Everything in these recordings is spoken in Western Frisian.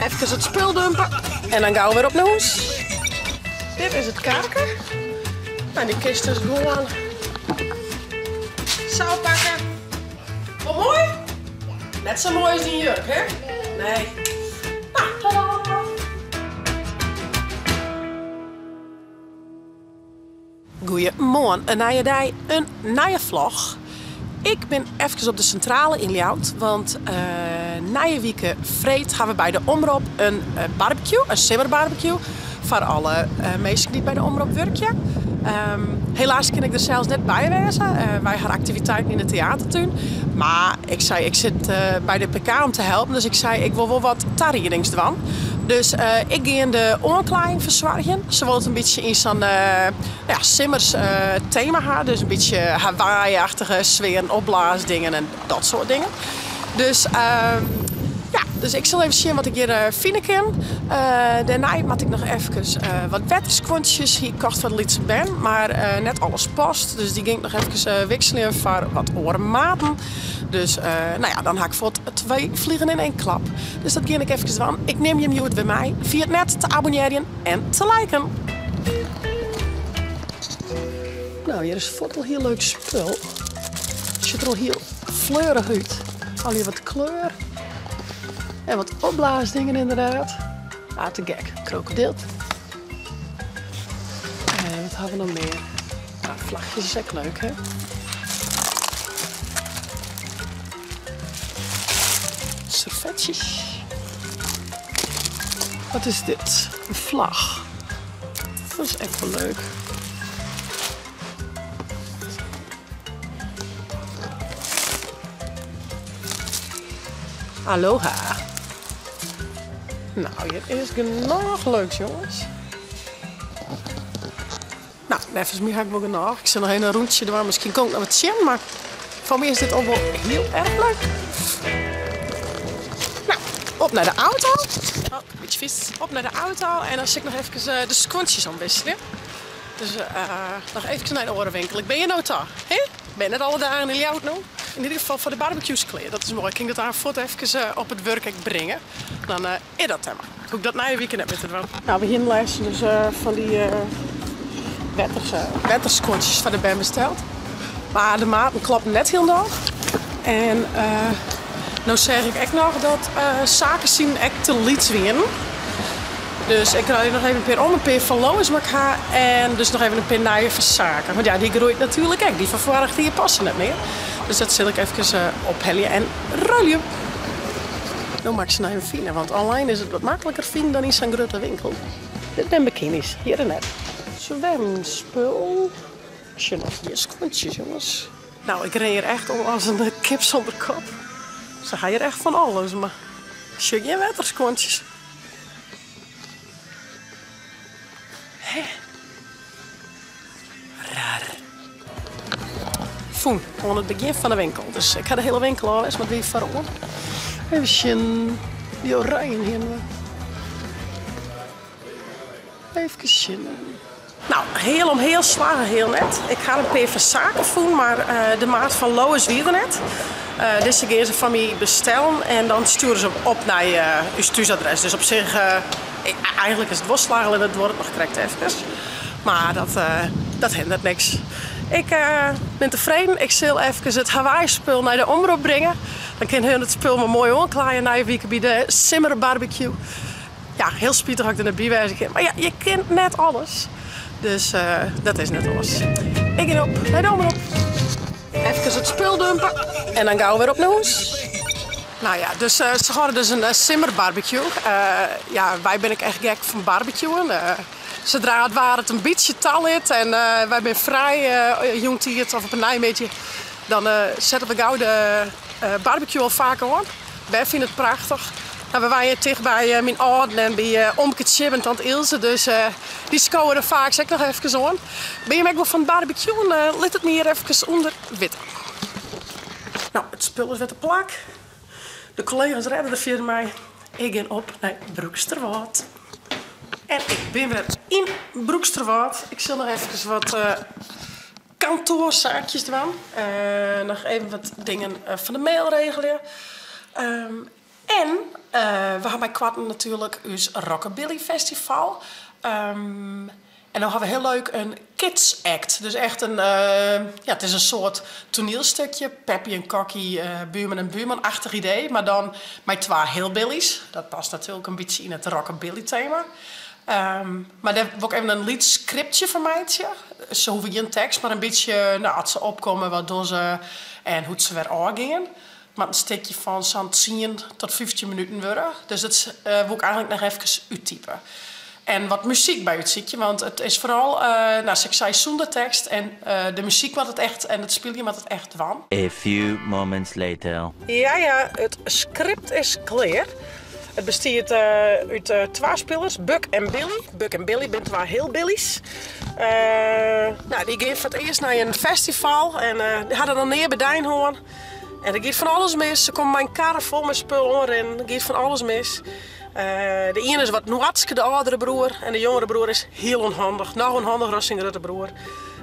Efkes it spul dumpe en dan gau wer op nei hûs. Dit is it karke. Nou, dy kinst dus gewoan sa oppakke. Wol moai? Net sa moai as dyn jurk, hè? Nee. Nou, tada! Goeiemoarn, in nije dei, in nije vlog. Ik bin efkes op de sintrale yn Ljouwert, want nije wike freed ha we by de Omrop in barbecue, in simmerbarbecue, foar alle minsken dy't by de Omrop wurkje. Helaas kin ik der sels net by wêze, wy ha aktiviteiten yn de teatertún. Mar ik sei, ik sit by de PK om te helpen, dus ik sei, ik wol wol wat tariedings dwaan. Dus ik gean de oanklaaiïng fersoargjen. Se wolle it in bytsje yn sa'n ja, simmers tema ha, dus in bytsje Hawaii-achtige sfearen, opblaasdingen en dat soart dingen. Dus ja, dus ik sil even sjen wat ik hjir fine kin. Dêrnei moat ik noch efkes wat wetterskuontsjes hie ik kocht foar de lytse bern, mar net alles past. Dus dy gean ik noch efkes wikseljen foar wat oare maten. Dus no ja, dan ha ik fuort twee vliegen in één klap. Dus dat gean ik efkes dwaan. Ik nim jim hjoed wer mei. Ferjit net te abonnearjen en te liken. No, hjir is fuort al hiel leuk spul. Sjocht der al hiel fleurich út. Allegear wat kleur en wat opblaasdingen inderdaad. Ah, te gek. Krokodil. En wat ha we noch mear? Ah, vlagjes is ek leuk, hè? Servetsjes. Wat is dit? In vlag. Dat is ek wol leuk. Aloha. Nou, hjir is genôch leuks, jonges. Nou, neffens my ha ik wol genôch. Ik sil noch even in rûntsje dwaan, miskien kom ik noch wat tsjin, mar foar my is dit al wol hiel erch leuk. Nou, op nei de auto. Oh, in bytsje vies. Op nei de auto en dan sil ik noch efkes de skuontsjes omwisselje. Dus noch efkes nei de oare winkel. Ik bin hjir no ta, hè? Ik bin net alle dagen yn Ljouwert no. Yn ieder gefal foar de barbecues klear. Dat is moai. Kin ik dat aanst fuort efkes op it wurk ek bringe. Dan is dat tema. Hoech ik dat nije wike net mear te dwaan. Nou, we hienen lêsten dus fan dy wetterskuontsjes foar de bern besteld. Mar de maten kloppen net hielendal. En no seach ik ek noch dat Sake syn ek te lyts wienen. Dus ik ruilje noch even in pear om, in pear fan Lois moat ik ha en dus noch even in pear nije fan Sake. Want ja, dy groeit natuerlik ek. Dy fan foarich jier passe net mear. Dus dat sil ik efkes ophelje en ruilje. No moat ik se noch even fine, want online is it wat makliker finen dan yn sa'n grutte winkel. Dit binne bikiny's, hjir net. Swimspul. Sjoch noch hjir skuontsjes, jonges. Nou, ik rin hjir echt om as in kip sûnder kop. Se ha hjir echt fan alles, mar sjoch gjin wetterskuontsjes. Hè? Raar. Fûn oan it begjin fan de winkel. Dus ik ha de hiele winkel al west, mar it wie foaroan. Even sjen. Dy oranje hiene we. Even sjen. Nou, heal om heal slagge heal net. Ik ha in pear fan Sake fûn, mar de maat fan Lois wie der net. Dizze gean se foar my bestellen en dan stjoere se op nei ús thúsadres. Dus op sich, eigenlik is it wol slagge, allinne it duorret noch krekt efkes. Mar dat, dat hinderet niks. Ik bin tefreden. Ik sil efkes it Hawaii-spul nei de Omrop bringe. Dan kin hun it spul mar moai oanklaaie nije wike by de simmerbarbecue. Ja, hiel spitich dat ik der net by wêze kin. Mar ja, je kin net alles. Dus dat is net oars. Ik gean op nei de Omrop. Efkes it spul dumpe en dan gau wer op nei hûs. Nou ja, dus se hâlde dus in simmerbarbecue. Ja, wy binne ek echt gek fan barbecuen. Sadra it waar it in bytsje talit en wy binne frij jûntiid of op 'e neimiddei, dan sette we gau de barbecue al faak oan. Bern fine it prachtich. No, we wenje ticht by myn âlden en by omke Tsjib en tante Ilse, dus dy skowe der faaks ek noch efkes oan. Binne jim ek wol fan it barbecuen? Lit it my hjir efkes ûnder witte. No, it spul is wer te plak. De kollega's rêde der fierder mei. Ik gean op nei Broeksterwâld. En ik bin wer yn Broeksterwâld. Ik sil noch efkes wat kantoarsaakjes dwaan. Noch even wat dingen fan de mail regelje. En we ha meikoarten natuerlik ús Rockabilly Festival. En no ha we hiel leuk in kids act. Dus echt in, ja, it is in soart toanielstikje, Peppy en Kokkie, Buurman en Buurman-achtich idee, mar dan mei twa hillbillies. Dat past natuerlik in bytsje yn it rockabilly tema. Mar dêr wol ik even in lyts skriptsje foar meitsje. Se hoege gjin tekst, mar in bytsje, no, as se opkomme, wat dogge se en hoe't se wer ôfgean. It moat in stikje fan sa'n tsien tot 15 minuten wurde. Dus dat woe ik eigentlik noch efkes úttype. En wat muzyk by útsykje, want it is foaral, no, sa't ik sei, sûnder tekst. En de muzyk moat it echt en it spyljen moat it echt dwaan. A few moments later. Ja, ja, it skript is klear. It bestiet út twa spilers, Buck en Billy. Buck en Billy binne twa hillbillies. No, dy gean foar it earst nei in festival en dy ha der noch nea bedien hân. En der giet fan alles mis. Se komme mei in karre fol mei spul oanrinnen. Der giet fan alles mis. De iene is wat noartsk, de âldere broer, en de jongere broer is hiel ûnhandich. Noch ûnhandiger as syn grutte broer.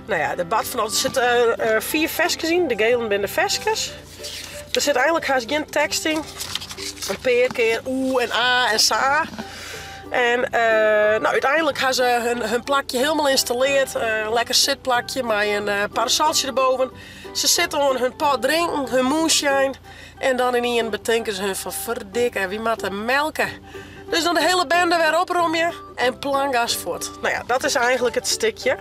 No ja, der bart fan alles. Der sitte fiif ferskes yn. De gelen binne de ferskes. Der sit eigenlik hast gjin tekst yn. In pear kear oe en a en sa. En no, úteinlik ha se hun plakje hielendal ynstalleard. In lekker sitplakje mei in parasoltsje derboven. Se sitte oan hun pot drinken, hun moonshine. En dan ynienen betinke se hun fan ferdikke, wy moatte melke. Dus dan de hiele bende wer opromje en plangas fuort. No ja, dat is eigenlik it stikje.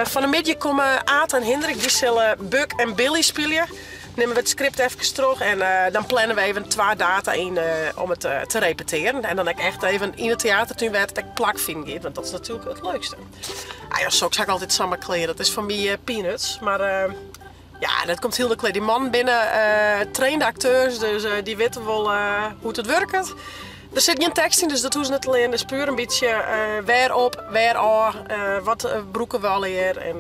Fan 'e middei komme Aat en Hindrik, dy sille Buck en Billy spylje. Nimme we it skript efkes troch en dan planne we even twa data yn om it te repetearen. En dan ek echt even yn 'e teatertún wêr't it ek plakfinen giet, want dat is natuerlik it leukste. Ah ja, soks ha ik altyd samar klear, dat is foar my peanuts. Mar ja, dat komt hielendal klear. Dy mannen binne trainde akteurs, dus dy witte wol hoe't it wurket. Der sit gjin tekst yn, dus dat hoege se net te learen. Dus puer in bytsje wêr op, wêr ôf, wat brûke we allegear. En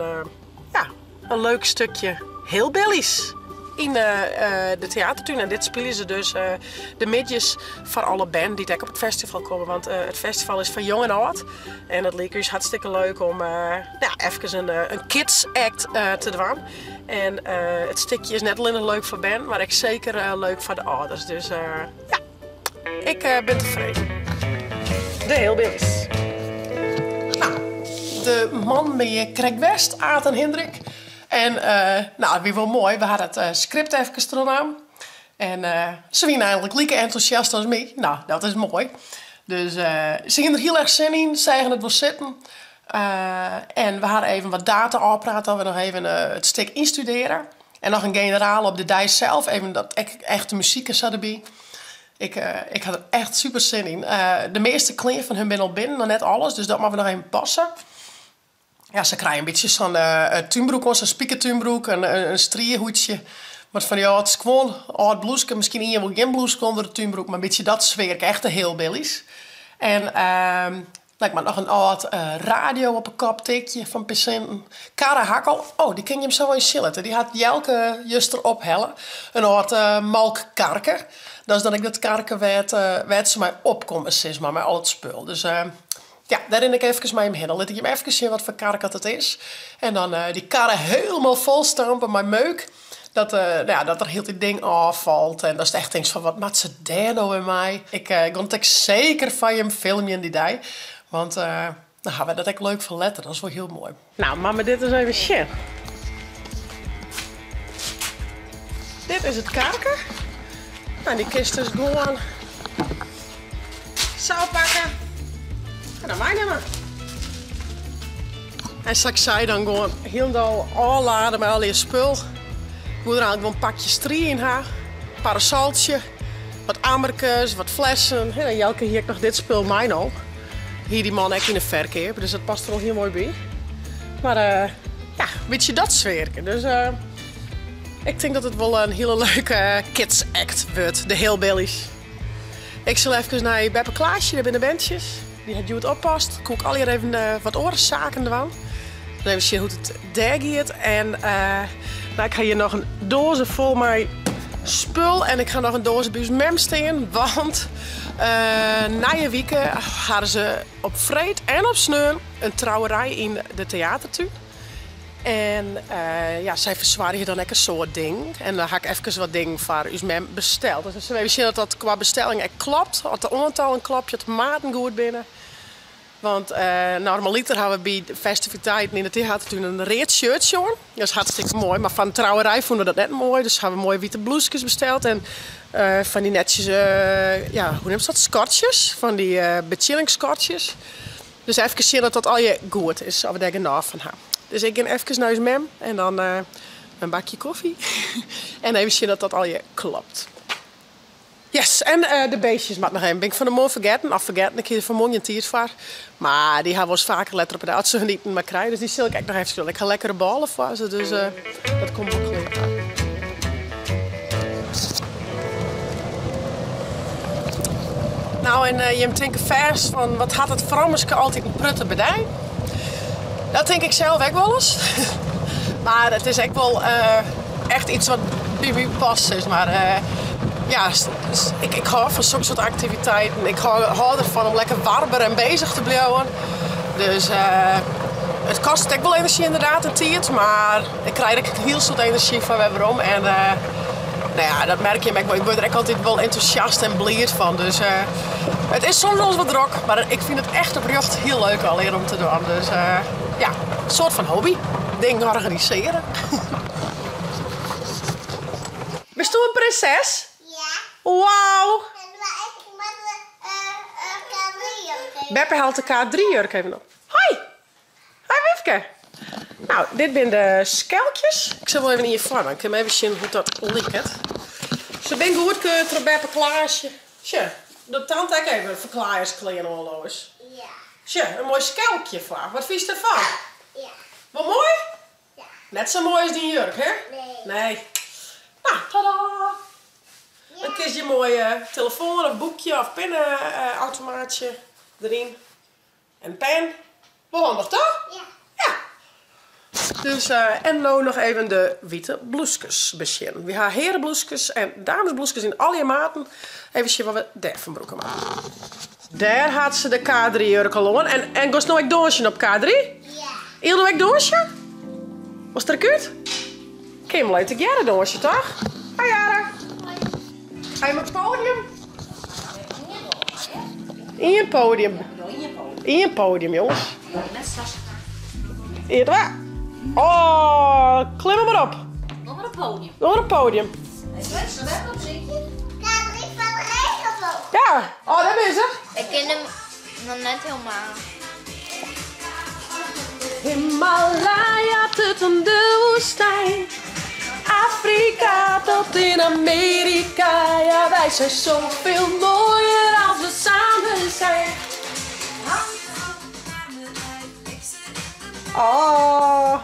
ja, in leuk stukje hillbillies yn de teatertún. En dit spylje se dus de middeis foar alle bern dy't ek op it festival komme. Want it festival is foar jong en âld. En it like ús hartstikke leuk om ja, efkes in kids act te dwaan. En it stikje is net allinnich leuk foar bern, mar ek seker leuk foar de âlders. Dus ja, ik bin tefreden. De Hillbillies. Nou, de mannen binne hjir krekt west, Aat en Hindrik. En nou, it wie wol moai, we ha it skript efkes trochnaam. En se wiene eigenlik like entûsjast as my. No, dat is moai. Dus se hiene der hiel erch sin yn, seagen it wol sitten. En we ha even wat data ôfpraat dat we noch even it stik ynstudearje. En noch in generaal op de dei sels, even dat ek echt de muzyk en sa derby. Ik, ik ha der echt super sin yn. De measte klean fan hun binne al binnen, noch net alles, dus dat moatte we noch even passe. Ja, se krije in bytsje sa'n túnbroek oan, sa'n spikertúnbroek, in striehoedsje. Wat fan dy âld skuon, âld blûske, miskien ien wol gjin blûske ûnder de túnbroek, mar in bytsje dat sfearke, echte hillbillies. En no, ik moat noch in âld radio op 'e kop tikje fan pear sinten. Karre ha ik al, oh, dy kin jim sa wol even sjen litte. Dy hat Jelke juster ophelle, in âld molkkarke. Dat is dan ek dat karke wêr't se mei opkomme, sis mar, mei al it spul. Dus Ja, dêr rin ik efkes mei him hinne. Dan lit ik jim efkes sjen wat foar karke dat it is. En dan dy karre hielendal fol stampe mei meuk. Dat, no ja, dat der hieltyd ding ôffalt en datst echt tinkst fan wat moat se dêr no wer mei. Ik gon it ek seker foar jim filmjen dy dei. Want dan ha wy dat ek leuk foar letter. Dat is wol hiel moai. Nou, moatte we dit ris even sjen. Dit is it karke. Nou, dy kinst dus gewoan sa oppakke en dan meinimme. En sa't ik sei, dan gewoan hielendal ôflade mei allegear spul. Ik woe der eigenlik wol in pakje strie yn ha, parasoltsje, wat ammerkes, wat flessen. En Jelke hie ek noch dit spul meinommen. Hie dy man ek yn de ferkeap, dus dat past der al hiel moai by. Mar ja, bytsje dat sfearke. Dus ik tink dat it wol in hiele leuke kids act wurdt, de Hillbillies. Ik sil efkes nei beppe Klaasje, dêr binne de berntsjes. Dy hat hjoed oppast. Koe ik allegear even wat oare saken dwaan. Dan even sjen hoe't it dêr giet. En no, ik ha hjir noch in doaze fol mei spul en ik ha noch in doaze by ús mem stean, want nije wike hawwe se op freed en op sneon in trouwerij yn de teatertún. En ja, sy fersoargje dan ek in soad dingen. En dan ha ik efkes wat dingen foar ús mem besteld. Dus dan sille we even sjen oft dat kwa bestelling ek klopt. Oft de oantallen klopje, oft de maten goed binne. Want normaliter ha we by de festiviteiten yn de teatertún in read shirtsje oan. Dat is hartstikke moai, mar foar in trouwerij fûnen we dat net moai. Dus ha we moaie wite blûskes besteld en fan dy netsjes, ja, hoe neamst dat, skortsjes? Fan dy betsjinningsskortsjes. Dus efkes sjen oft dat allegear goed is, oft we dêr genôch fan ha. Dus ik gean efkes nei ús mem en dan in bakje kofje. En even sjen oft dat allegear klopt. Yes, en de beestjes moat noch even. Bin ik fan 'e moarn fergetten, of fergetten, ik hie der fan 'e moarn gjin tiid foar. Mar dy ha wolris faker letter op 'e dei as se hun iten mar krije, dus dy sil ik ek noch efkes dwaan. Ik ha lekkere bôle foar se, dus dat komt wol klear. Nou, en jim tinke fêst fan wat hat it frommeske altyd in prutte bedij. Dat tink ik sels ek wolris. Mar it is ek wol echt iets wat by my past, sis mar. Ja, ik hâld fan sok soart aktiviteiten. Ik hâld derfan om lekker warber en bezich te bliuwen. Dus it kostet ek wol enerzjy ynderdaad en tiid, mar ik krij der ek in hiel soad enerzjy fan wer werom. En no ja, dat merke jim ek wol. Ik wurd der ek altyd wol entûsjast en bliid fan. Dus it is soms wolris wat drok, mar ik fyn it echt oprjocht hiel leuk allegear om te dwaan. Dus ja, in soart fan hobby. Dingen organisearje. Bisto in prinses? Ja. Wauw! En ik moat de K3-jurk even. Beppe hellet de K3-jurk even op. Hoi! Hoi Wyfke! Nou, dit binne de skelkjes. Ik sil wol even ien foar, dan kinne we even sjen hoe't dat liket. Se binne goedkeurd troch beppe Klaasje. Sjoch, docht tante ek even ferklaaiersklean oan, Lois. Ja. Sjoch, in moai skelkje foar. Wat fynst derfan? Ja. Wol moai? Ja. Net sa moai as dyn jurk, hè? Nee. Nee. Nou, tada! Ja. Dan kinst je moaie telefoan of boekje of pinne-automaatsje deryn. En pen. Wol handich, toch? Ja. Ja. Dus, en no noch even de wite blûskes besjen. Wy ha heareblûskes en damesblûskes yn allegear maten. Even sjen wat we dêrfan brûke moatte. Dêr hat se de K3-jurk al oan. En, en goest no ek dânsjen op K3? Ja. Hielendal ek dânsje? Wolst der ek út? Kin jim leuk tegearre dânsje, toch? Hoi Jara. Ha jim in podium? Ien podium. Ien podium, jonges. Ien, twa. Oh, klim mar op. Nog maar een podium. Nog een podium. Ja, oh, daar is ze. Ik ken hem nog net helemaal. Himalaya tot in de woestijn. Afrika tot in Amerika. Ja, wij zijn zoveel mooier als we samen zijn. Oh.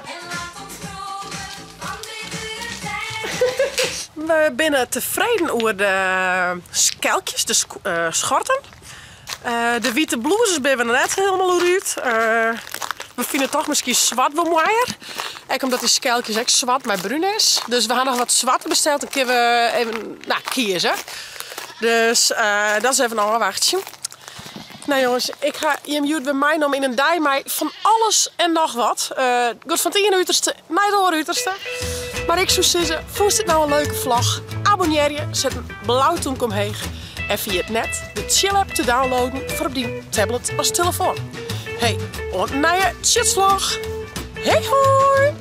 We binne tefreden oer de skelkjes, de schorten. De wite blûzes binne we noch net hielendal oer út. We fine toch miskien swart wol moaier. Ek omdat dy skelkjes ek swart mei brún is. Dus we ha noch wat swarte besteld, dan kinne we even, nou, kieze. Dus dat is even ôfwachtsjen. Nou jongens, ik ha jim hjoed wer meinommen yn in dei mei fan alles en noch wat. It giet fan it iene uterste nei it oare uterste. Mar ik soe sizze, fûnst dit nou in leuke vlog? Abonnearje, set in blau tûmke omheech en ferjit net de Chill-app te downloaden foar op dyn tablet as telefoan. Hey, oant in nije Tsjitsvlog. Hei hoi!